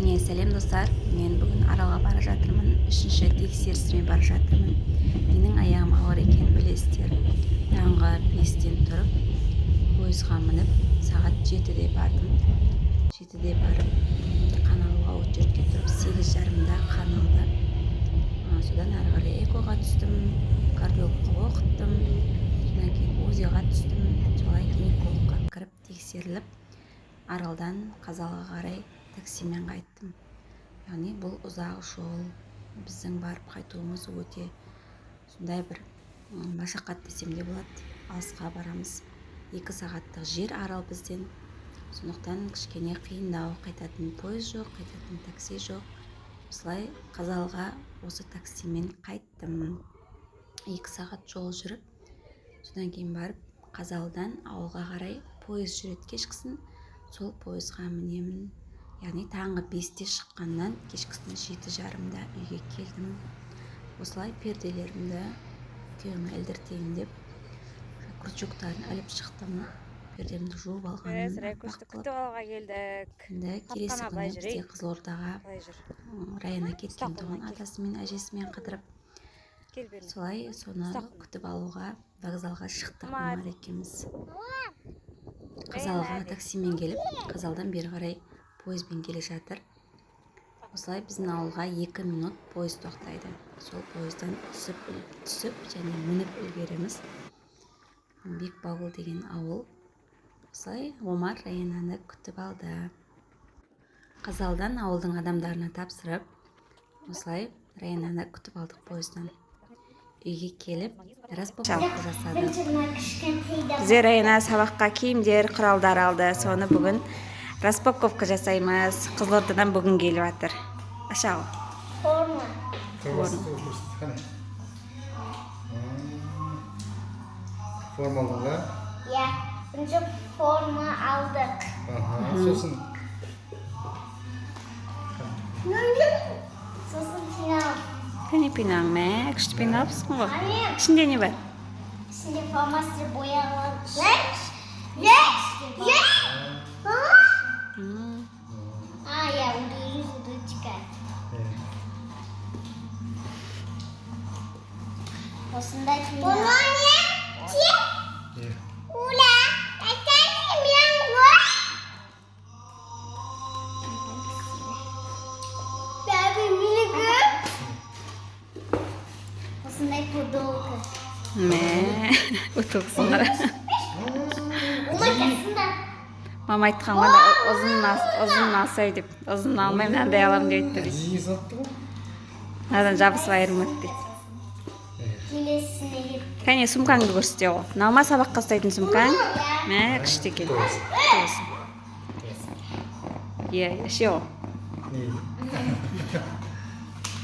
Бәріңе сәлем, достар! Мен бүгін Аралға бара жатырмын, үшінші тексерісіме бара жатырмын. Менің аяғым ауыр екенін білесіздер. Таңғы 5-тен тұрып, пойызға мініп, сағат 7-де бардым. 7-де барып, қан алуға очередь ке тұрып, 8:30-да қан алды. Содан әрі қарай ЭКО-ға түстім, кардиологқа оқыттым, содан кейін УЗИ-ға түстім. Солай гинекологқа кіріп, тексеріліп, Аралдан Қазалыға қарай таксимен қайттым. Яғни бұл ұзақ жол, біздің барып қайтуымыз өте сондай бір машақат десем де болады. Алысқа барамыз, 2 сағаттық жер Арал бізден, сондықтан кішкене қиындау. Қайтатын пойыз жоқ, қайтатын такси жоқ. Осылай Қазалыға осы таксимен қайттым, 2 сағат жол жүріп. Содан кейін барып Қазалыдан ауылға қарай пойыз жүреді кешкісін, сол пойызға мінемін. Яғни таңғы 5-те шыққаннан кешкісін 7:30-да үйге келдім. Осылай перделерімді күйеуіме ілдіртейін деп, крючок тарын іліп шықтым. Пердемді жуып Біз алғанмын аппақ Райкөшті қылып. Күтіп алуға келдік. Енді келесі Қапқана, былай күні жүр, бізде ей. Қызылордаға Былай жүр. Раяна Ұста кеткен қолынан, тұғын кел. атасы мен әжесімен қыдырып. Кел бері. Солай соны Ұста қолынан. күтіп алуға вокзалға шықтық. Омар. Омар екеуміз Қазалыға Раяна, таксимен келіп, Қазалдан бері қарай пойызбен келе жатыр. Осылай біздің ауылға 2 минут пойыз тоқтайды, сол пойыздан түсіп және мініп үлгереміз. Бекбауыл деген ауыл. Осылай Омар Раянаны күтіп алды. Қазалдан ауылдың адамдарына тапсырып, осылай Раянаны күтіп алдық пойыздан. Үйге келіп, распаковка жасадық. Бірінші мына кішкентайды. Бізде Раяна сабаққа киімдер, құралдар алды. Соны бүгін распаковка жасаймыз. Қызылордадан бүгін келіп жатыр. Аша ғой. Форма. Торбасы көрсет, қане. Форма алдың ба? Иә, бірінші форма алдық. Аха, сосын? Сосын пенал. Кәне пеналың? Мә, күшті пенал алыпсың ғой. Әне. Ішінде не бар? Ішінде фломастер, бояған. А, я ручка. Иә. Осындай пенал. Иә. Ула, мен ғой. Бәрі менікі. Осындай футболка. Мә, футболкасын қара. Омар қасында. Мама айтқан ғой да, ұзын, ұзын алсай деп. Ұзын алмай, мынандай аламын деп айтты дейді. Әдейі салыпты ғой. Мынадан жабысып айырылмады дейді. Иә. Келесіне кеттік. Кәне, сумкаңды көрсете ғой. Мынау ма сабаққа ұстайтын сумкаң? Мә, күшті екен. Құтты Құтты болсын. Иә, ше ғой. Не?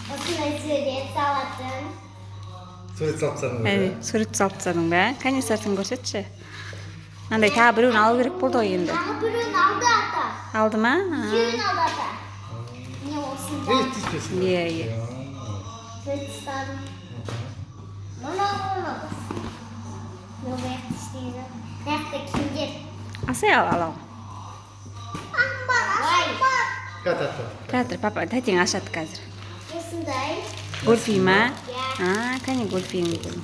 Осындай сурет салатын. Сурет салып тастадың ғой, Әне, иә? сурет салып тастадың ба? Кәне, сыртын көрсетші. Мынандай тағы біреуін алу керек болды ғой енді. Тағы біреуін алды ата. Алды ма? Екеуін алды ата. Міне, Ей, осындай. тиіспесін. Иә. Сурет салдым. Мынау, мынау. Мынау жақта ештеңе жоқ. Мына жақта киімдер. Асай, ал, ал, ал. Ой. Кат, ат, ат. Тұра тұр, папа, тәтең ашады қазір. Осындай. Гольфи ма? Иә. А, кәне, гольфиіңді көрейін.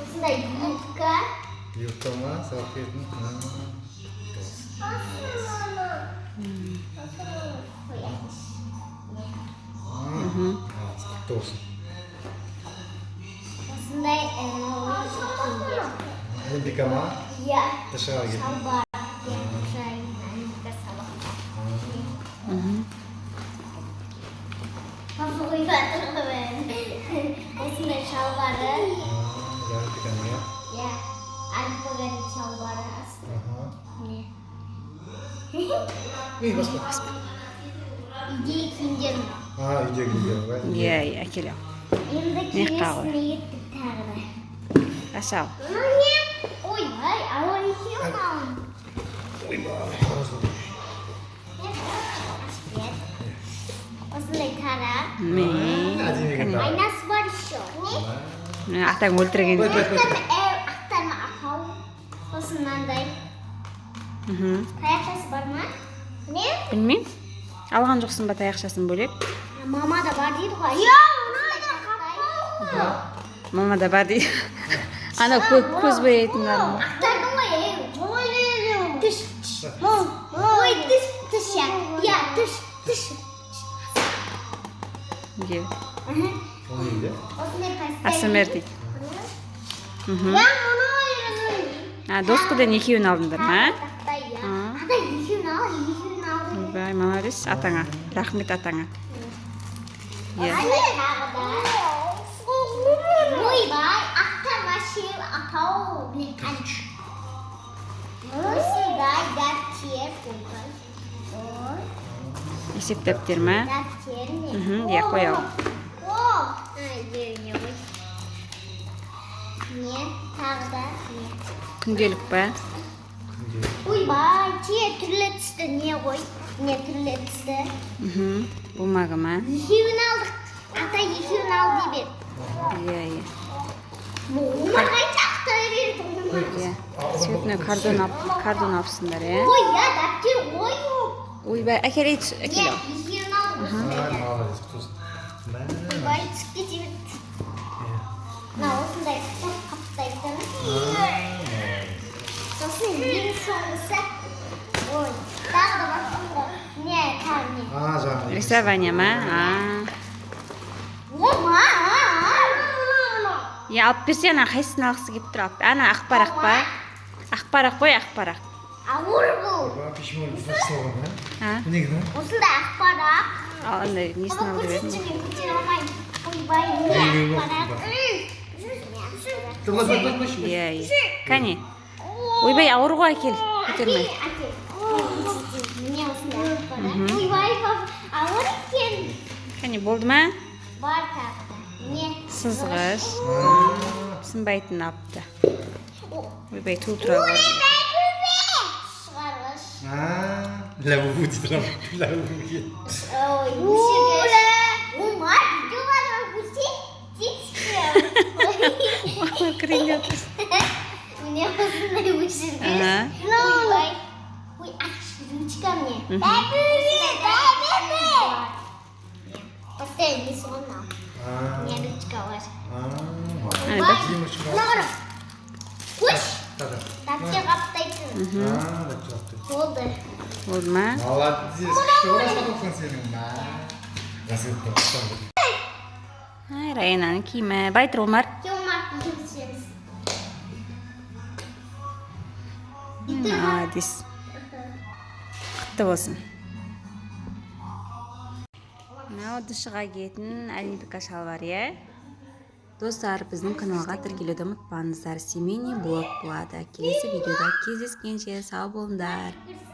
Осындай юбка. Юбка ма сабақ киетін? А, Қояйыншы. А, құтты болсын. Осындай киімдер. Олимпика ма? Иә. Дышаға киетін. Шалбар. Иә, жай, Олимпика сабаққа. Папа қойып жатыр ғой бәрін. Осындай шалбары. А, Олимпиканың, иә? Иә. Олимпиканың шалбары асты. Аха. Міне. Ей, баспа. Үйдегі киімдер мынау. А, үйдегі киімдер ғой. Иә, әкеле. Енді Не қағой? келесіне кеттік тағы да. Аша ал. Мынау не? Ойбай, ауыр екен мынау. Ойбай. Ашып бер. Осындай тарақ. Мә. Әдемі екен тарақ. Айнасы бар еще. Не? Мә, атаң өлтірген. Бай, бай, бай. Ақтарма ақау. Сосын мынандай. Таяқшасы бар ма? Не? Білмеймін. Алған жоқсың ба таяқшасын бөлек? Мама да бар дейді ғой. Иә, мына. Мама да бар дейді. Ана көз бояйтындар ма? Ақтардың ғой, ей. Түш. Ой, түш, түш, иә. Иә, түш, түш. Иә. Ол не дейді? Осындай пастель. АСМР дейді. Я мұны ойладым. А, доскадан екеуін алдыңдар ма? Тақтай, иә. А. Ата, екеуін ал, екеуін алдым. Ойбай, молодец атаңа. Рахмет атаңа. Иә. Ана, тағы да. Ойбай, ақтарма шер апау. Міне, қане. Осындай дәптер, ойбай. Ой, Есеп дәптер ма? дәптер не? Иә, қоялым. О, ай, жеріне қой. Не, тағы да не? Күнделік па? Күнделік. Ойбай, те түрлі түсті не ғой? Не түрлі түсті? Бумага ма? Екеуін алдық. Ата, екеуін ал деп еді. Иә. Омар қайта ақтара берді, Омар. Иә. Цветной картон алып, картон алыпсыңдар, иә? Ой, иә, дәптер ой. Ойбай, әкел, әкел. Не, екеуін алдық осындай. Молодец, құтылсын. Мә. Ойбай, түсіп кете берді. Иә. Мына осындай кітап қаптайтын. Молодец. Сосын ең соңғысы. Ой, тағы да бар ғой. Не, тағы не? А, жаңағы екіншісі. Рисование ма? А. Омар! Иә, алып берсе, ана қайсысын алғысы келіп тұр, алып. Ана ақ парақ па? Ақ парақ қой, ақ парақ. Ауыр бұл. Ойбай, письмо салған, ә? А? Bu не екен? Осындай ақ парақ. Ал андай несін Баба, ал деп едім. көрсетші, мен көтере алмаймын. Ойбай, не Ой, ақ парақ. Қой, қой, қой, қой. Иә. Кәне. Ойбай, ауыр ғой, әкел. Көтерме. Әкел, әкел. Міне, осындай ақ парақ. Ойбай, баба, ауыр екен. Кәне, болды ма? Бар тағы да. Не? Сызғыш. Сынбайтын алыпты. О, Ойбай, ту тұра ғой. Шығарғыш. А, ләбу дейді тұрамын. Ләбу екен. Ой, өшіргіш. Омар, видео бар, көрсет. Кірейін деп отыр. Міне, осындай өшіргіш. Ага. Ойбай. Ой, аш, ручка мне. Осындай несі ғой мынау. А, Не, ручка бар. а, Ана, Ойбай. Жеміс. Мына қара. Қойш. Тағы. Дәптер қаптайтын. А, дәптер қаптайтын. Болды. Болды ма? Молодец, күшті орналасқан сенің. Мә. Газетті құштан. Ай, Райананың киімі. Бай тұр, Омар. Кел, Омар, екеуміз түсеміз. Молодец. Құтты болсын. Мынау дышыға киетін олимпика шалбар, иә? Достар, біздің каналға тіркелуді ұмытпаңыздар. Семейный блог болады. Келесі видеода кездескенше сау болыңдар. Көрсін.